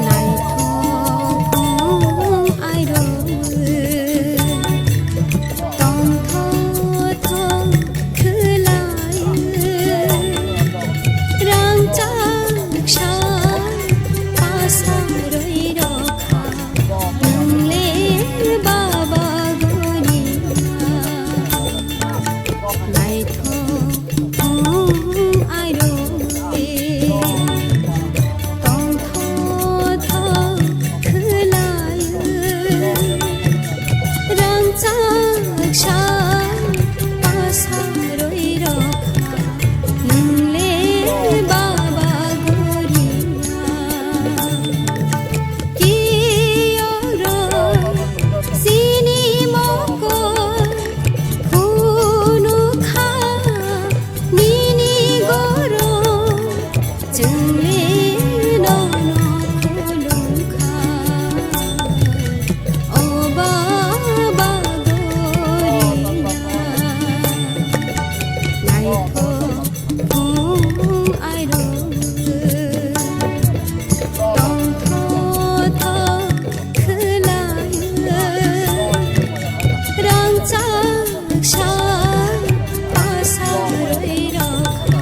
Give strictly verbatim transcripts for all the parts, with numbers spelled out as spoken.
Naithok airok tongthok thok khwlai, rangchak sa pasarwi rokha, nwng le baba goriya. Naithok Airok tongthok thok khwlai, rangchak sa pasarwi rokha, nwng le baba goriya. Kiyorok chini mokol khunu kha nini gorom, chwngni nono khulum kha. O baba goriya, naithok Khung airok tongthok thok khwlai, rangchak sa pasarwi rokha,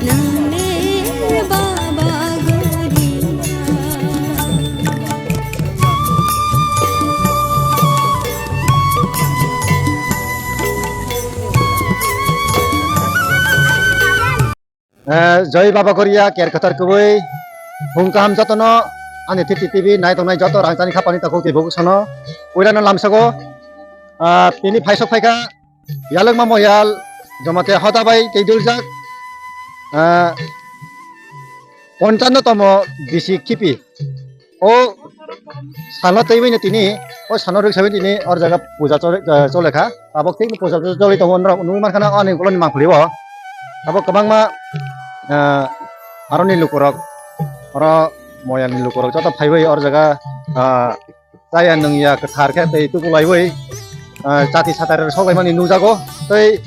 nwng le baba goriya. Eh, Joi Baba Goria, ker kwthar kwbwi, phung kaham jotono, ani T T T V nai tongnai joto rangchakni khapani takhuk tei bukusono, puilano lamsago, ah, tini phaisok phaikha, yalwkma moyal, joma khe hoda bai tei duljak, ah, ponchano tomo bisi khipi. O salo twiwi no tini, o salo rwksawi tini or jaga puja chole, eh, chole kha. Tabok thik puja chole tongo, norok nugwi mankha na ani ukuloni mangpili o. Tabok kwbangma, eh, aroni lukurok, oro moyalni lukurok joto phaiwi or jaga, ah, chaya nungya kwthar khe tei tukulaiwi, ah, chati satarrok soklaimani nukjago. Tei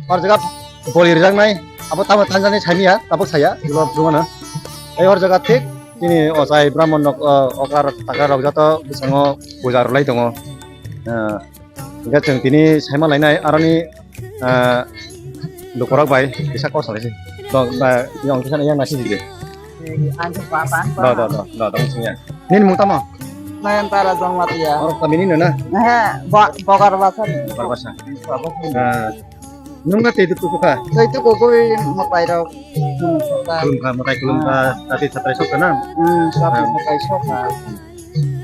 Or jaga boli rijaknai, abo tamo tanjani saimanya, tabuk saya, ulo phuru mano. Tei or jaga thik chini ochai brahmon nok, o, okar takar rok joto bwskango puja rwlai tongo. Eh, hingke chwng tini saima lainai aroni, eh, lukurok bai kisa kok salai se. Dong, ba, yang kisa yang nasi jide. Ang khe papa. Do, do, do, do, do, sing ya. Nini mung tamo? Nayantara Jamatia. Oro kami ni no na? He, bo-, Bogar Basa ni. Bogar Basa. Bogar Basa. Ah. Nung na tei tu kuku kha? Tei tu kuku i motai rok. Hmm, sota. Kulum kha, motai kulum kha, ah, tati satrai sok kha na? Hmm, tati, ah, motai sok kha.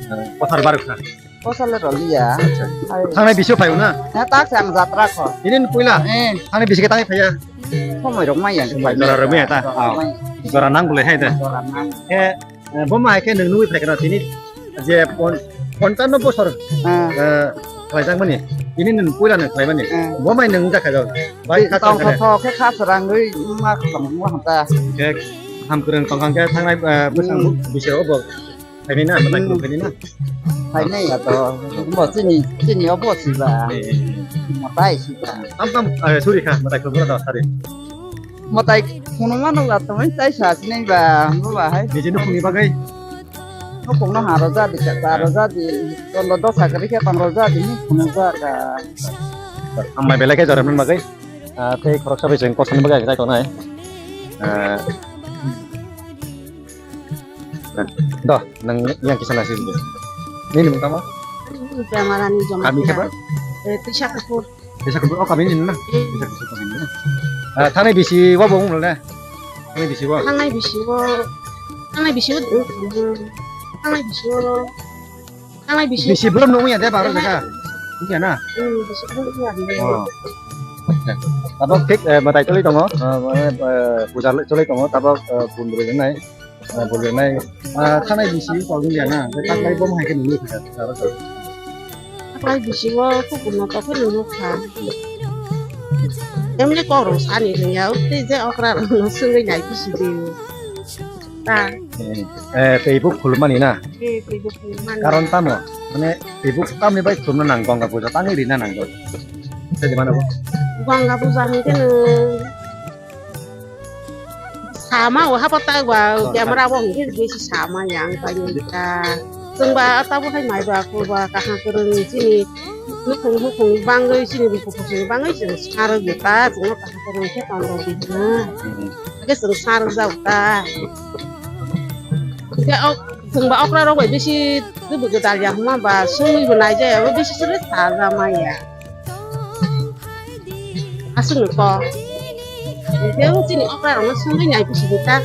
Ah, kothar bar kha? Kothar le roliya. Acha, acha. Ai. Thangnai bisio phai na? Ya, tak se ang jatra kho. Ini puila? Eh. Thangnai bisi khe tangwi phaiya? Somoi rok maya. Somoi jora rok maya ta? Jora rok maya. Ah. Jora nang bole hai ta? Jora nang. He, Eh, bo mai khe nwng nugwi phaikha na tini je pon-, ponchano bosor, ah, eh, khlaijakmani, tini nwng puila nwng khlaimani. Ah. Bo mai nwng wngjakha jo. Bai kha tong tong kha khe kha srangwi ma kham ma hamta. Khe ham kwrwng tong kha khe thangnai, eh, bwsang, hmm, bisero bo phainai na, mwtai, hmm, kwrwng phainai na. Phainai ya to. Bo chini, chini obo siba. Eh, eh, eh. Mwtai siba. Tam tam, eh, suri kha, mwtai kwrwng do sari. Mwtai phunukma nukla tongwi chai sa sinai ba, bo ba hai. Niji nukhungni bagwi? Nukhungno ha rwjadi, cha rwjadi, tondo dosa kwrwi khe tong rwjadi, ni phunukjak. Hambai belai khe joremni bagwi. Ah, tei khoroksa bai chwng kothani bagwi chai tongnai. Ah, do, nwng yang kisa nasi di. Nini mung tamo? Jamarani Jamatia. Kami khe ba? Eh, Tisa Kapur. Tisa Kapur, oh, kami ni na? Hmm. Tisa Kapur kami ni na? Ah, thani bisi wa bong le? Thangnai bisi o? Thangnai bisi o. Thangnai bisi o. Thangnai bisi o. Thangnai bisi. Bisi borok nung ya de baro jaga. Nung ya na? Hmm, bisi borok nung ya de. Oh. Tabok thik, eh, mwtai choli tongo, eh, mane, eh, puja choli tongo, tabok, eh, bun bwrwi nai, eh, bun bwrwi nai, ah, thangnai bisi kok nung ya na? Taklai bom hai khe nung ya. Taklai bisi o kukuno kok khe nung kha. Emni kok rok sani nung ya, tei je okra rok no swngwi nai bisi de. Ta. Eh, tei bo khulumani na? Eh, tei bo khulumani. Karon tamo? Mane, tei bo tamni bai khulumna nang Ganga puja tangwi rina nang do? Tei mano bo? Ganga puja hwnkhe nwng sama o hapta ba camera bo hwnkhe bisi sama yang tangwi ta. Chwng ba tabo hai mai ba ko ba kaham kwrwng chini nukhung nukhung bangwi chini ruku kuchung bangwi chwng sarwi ta chwngno kaham kwrwng khe tong rw di hwnkhe. Hwnkhe chwng sarwk jak ta. Hwnkhe ok, chwng ba okra rok bai bisi twbw gwdal ya hwnma ba songwi bo nai jaya bo bisi sere sa ja maya. Aswk no kok. Hwnkhe o chini okra rok no songwi nai bisi bo ta.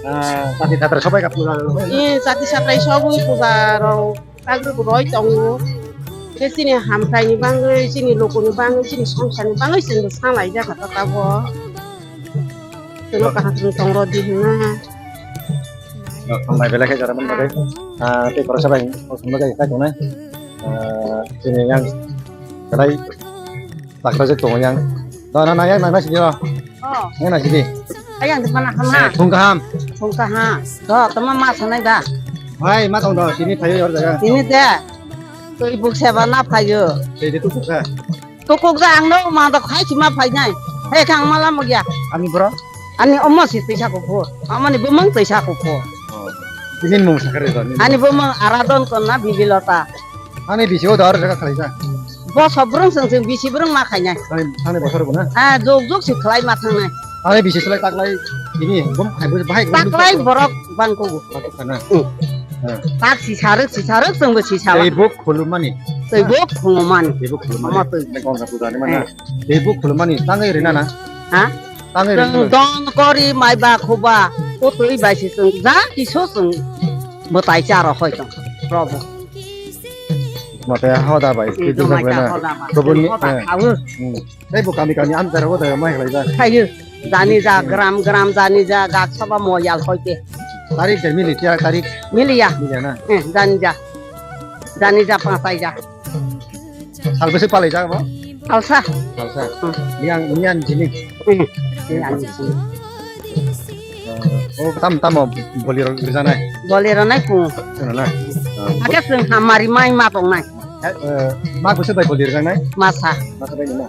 Ah, jati satra sobai ka puja rok. Eh, jati satrai sogwi puja rok. Tagwi roi tongo. Khe chini hamkraini bangwi, chini lokoni bangwi, chini songsarni bangwi chwngno sanglai jakha ta tabok. Chwngno kaham chwng tong rw di hwnna. Hambai belai khe jora man bagwi. Ah, tei khoroksa bai, o chwngno jai khai tongnai. Ah, chini yang belai takhajak tongo yang. Do na na yang nang na sidi o. Oh. Yang na sidi. Ayang di mana hamna? Thung kaham. Thung kaham. Do tama ma sanai da. Hai ma tong do sini phayo yor jaga. Ini de. Tui buksa ba na phayo. Tei de tu buksa. Tukuk ja ang no ma do khai sima phai nai. Hai khang mala mo ya. Ani bro. Ani omo si tisa ko ko. Amani bumang tisa ko ko. Oh. Ini mung sakare do. Ani bumang aradon ko na bibilota. Ani bisi o dor jaga khalai ja. Bo sobrung seng seng bisi brung ma khainai. Thani, thani bosor bo na? Ah, jog jog si khlai ma thangnai. Ani bisi slai taklai ini bom hai bo bahai. Taklai borok bangko. Batok sana. Hmm. Ha. Tak si saruk si saruk seng bo si sala. Tei bok khulumani. Tei bok khulumani. Tei bok khulumani. Ama tei. Gongga puja ni mana. Eh. Tei bok khulumani tangai rina na. Ha? Tangai rina. Don kori mai ba khuba. O tei bai si seng ja kiso seng. Bo tai charo hoi tong. Probo. Mate hoda bai, hmm, kidung jomai bai ta na. Hoda bai. Koboni, hoda eh, khawo. Hmm. Tei bo kami kami amchara hoda mai khlai ba. Khayo. Jani ja, hmm, gram gram jani ja, gak saba moyal hoite. Tarik de mili, tiya tarik. Miliya. Miliya na. Eh, jani ja. Jani ja, patai ja. Sal bwswk palai jak bo? Salsa. Salsa. Hmm. Yang, yang jini. Hmm. Yang jini. Oh, tam, tamo boli rok rijanai? Boli rok nai kung. Sino na? Ah. Ake sing hamari mai ma tong nai. Eh, eh, ma bwswk bai boli rijanai? Masa. Masa bai na?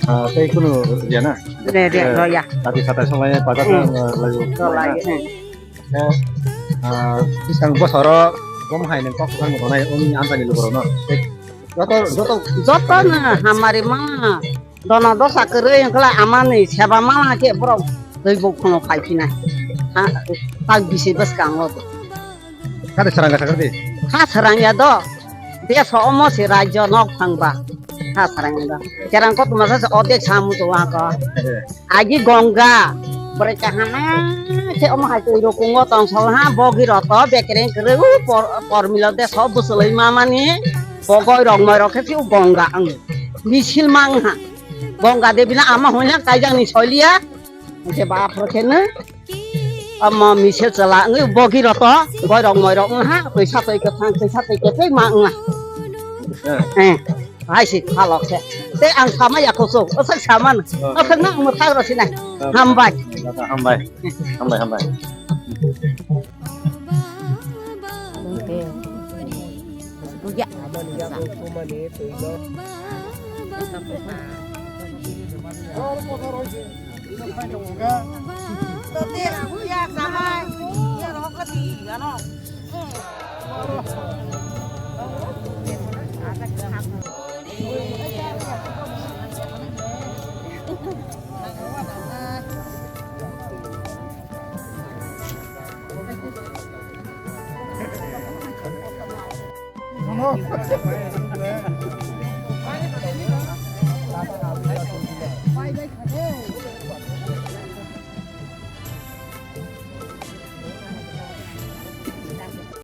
Ah, tei kunu ya na? Re, re, eh, ro ya. Tadi kata songlai paga, hmm, eh, lagu. Ro lagi, hmm. Eh, ah, bwskang bosoro bom hai nang kok bwskang tongnai, uni amchani lukurokno. Joto, joto. Joto no hamari ma. Dono dosa kwrwi wngkha amani seba mala khe borok twi bo phunuk khai phinai. Ha, tak bisi bwskango. Kade saranga sakar di? Ha sarang ya do. Deso omo se rajyo nok thangba. Ha sarang ya do. Kerang kot masa se odek samu to wa ko. Eh. Agi Gongga, bwrwi kaham khe omo hai twi rukungo tong sal ha, bogi roto bekereng kwrwi u por-, pormilo de so bwswlwi mamani, pogoi rok moi rok khe u Gongga ang misil mang ha. Gongga Devi na ama hoina kaijang ni soiliya, je ba phro khe no, omo misil chwla wngwi bogi roto, goi rok moi rok wng ha, twi sa twi kwthang, twi sa twi kwthwi ma wng ha. Eh. Hai si khalok se. Tei ang sama ya kusuk. Osak saman. Oh. Osak na mo thag ro sinai. Oh. Hambai. Hambai. Hambai, hambai.